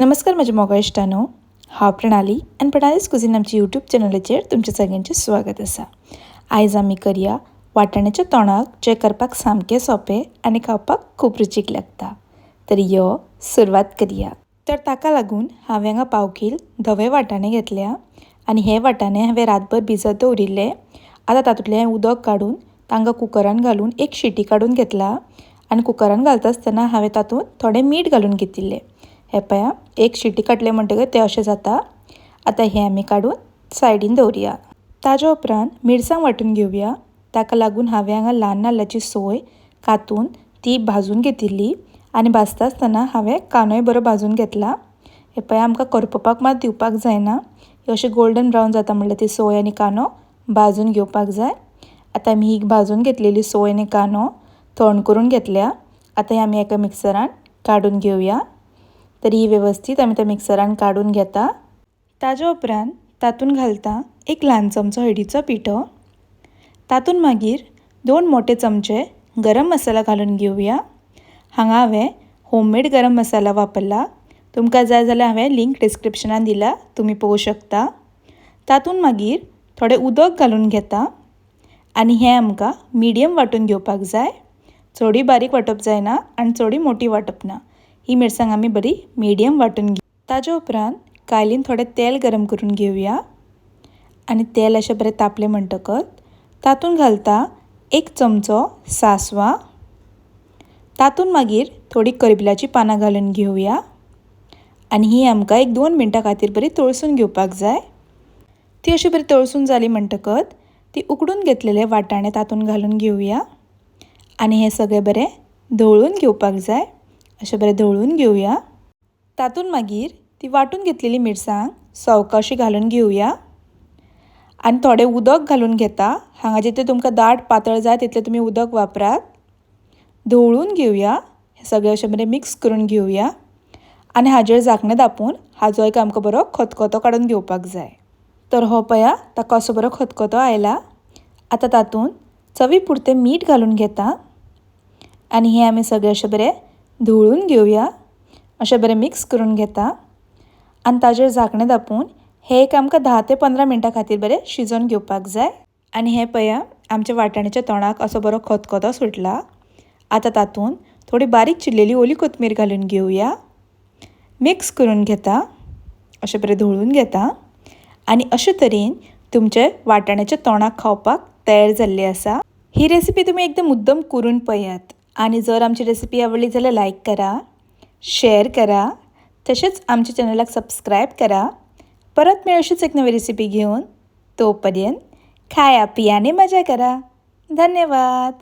नमस्कार म्हज्या मोगा इश्टांनो, हांव प्रणाली आनी प्रणालीस कुझीन आमच्या यूट्यूब चॅनलाचेर तुमचें सगळ्यांचें स्वागत आसा. आयज आमी करया वाटाण्याचें तोणाक, जें करपाक सामकें सोंपें आनी खावपाक खूब रुचीक लागता. तर यो सुरवात करया. तर ताका लागून हांवें हांगा पाव कील धवे वाटाणे घेतल्या आनी हे वाटाणे हांवें रातभर भिजत दवरिल्ले. आतां तातूंतलें उदक काडून तांकां कुकरान घालून एक शिटी काडून घेतला आनी कुकरान घालता आसतना हांवें तातूंत थोडें मीठ घालून घेतिल्लें. हें पळया, एक शिटी काडलें म्हणटकच तें अशें जाता. आतां हें आमी काडून सायडीन दवरुया. ताज्या उपरांत मिरसांग वांटून घेवया. ताका लागून हांवें हांगा ल्हान नाल्लाची सोय कातून ती भाजून घेतिल्ली आनी भाजता आसतना हांवें कांदोय बरो भाजून घेतला. हें पळया, आमकां करपपाक मात दिवपाक जायना. अशें गोल्डन ब्रावन जाता म्हणल्यार ती सोय आनी कांदो भाजून घेवपाक जाय. आतां आमी ही भाजून घेतलेली सोय आनी कांदो थंड करून घेतल्या. आतां ही आमी एका मिक्सरान काडून घेवया. तर ही वेवस्थीत आमी त्या मिक्सरान काडून घेता. ताज्या उपरांत तातूंत घालता एक ल्हान चमचो हळदीचो पिठो. तातूंत मागीर 2 मोठे चमचे गरम मसाला घालून घेवया. हांगा हांवें होममेड गरम मसाला वापरला. तुमकां जाय जाल्यार हांवें लिंक डिस्क्रिप्शनान दिला, तुमी पळोवंक शकता. तातूंत मागीर थोडें उदक घालून घेता आनी हें आमकां मिडियम वांटून घेवपाक जाय. चडूय बारीक वांटप जायना आनी चडूय मोटी वांटप ना. ही मिरसांग आमी बरी मिडियम वांटून घेवया. ताज्या उपरांत कायलीन थोडें तेल गरम करून घेवया आनी तेल अशें बरें तापलें म्हणटकच तातूंत घालता 1 चमचो सासवां. तातूंत मागीर थोडी करबिलाची पानां घालून घेवया आनी ही आमकां 1-2 मिनटां खातीर बरी तळसून घेवपाक जाय. ती अशी बरी तळसून जाली म्हणटकच ती उकडून घेतलेले वाटाणे तातूंत घालून घेवया आनी हें सगळें बरें धवळून घेवपाक जाय. अशें बरें धवळून घेवया. तातूंत मागीर ती वांटून घेतलेली मिरसांग सवकाशी घालून घेवया आनी थोडें उदक घालून घेता. हांगा जितलें तुमकां दाट पातळ जाय तितलें तुमी उदक वापरात. धवळून घेवया. हें सगळें अशें बरें मिक्स करून घेवया आनी हाजेर झाकणें धांपून हाजो एक आमकां बरो खतखतो काडून घेवपाक जाय. तर हो पळया, ताका असो बरो खतखतो आयला. आतां तातूंत चवी पुरतें मीठ घालून घेता आनी हें आमी सगळें अशें बरें धवळून घेवया. अशें बरें मिक्स करून घेता आनी ताजेर झाकणें धांपून हें एक आमकां 10 ते 15 मिनटां खातीर बरें शिजोवन घेवपाक जाय. आनी हें पळया, आमच्या वाटाण्याच्या तोणाक असो बरो खतखतो सुटला. आतां तातूंत थोडी बारीक चिरलेली ओली कोथमीर घालून घेवया. मिक्स करून घेता. अशें बरें धवळून घेता आनी अशे तरेन तुमचे वाटाण्याचे तोणाक खावपाक तयार जाल्ली आसा. ही रेसिपी तुमी एकदम मुद्दम करून पळयात आनी जर आमची रेसिपी आवडली जाल्यार लायक करा, शेअर करा, तशेंच आमच्या चॅनलाक सबस्क्रायब करा. परत मेळ अशीच एक नवी रेसिपी घेवन. तोपर्यंत खाया पिया आनी मजा करा. धन्यवाद.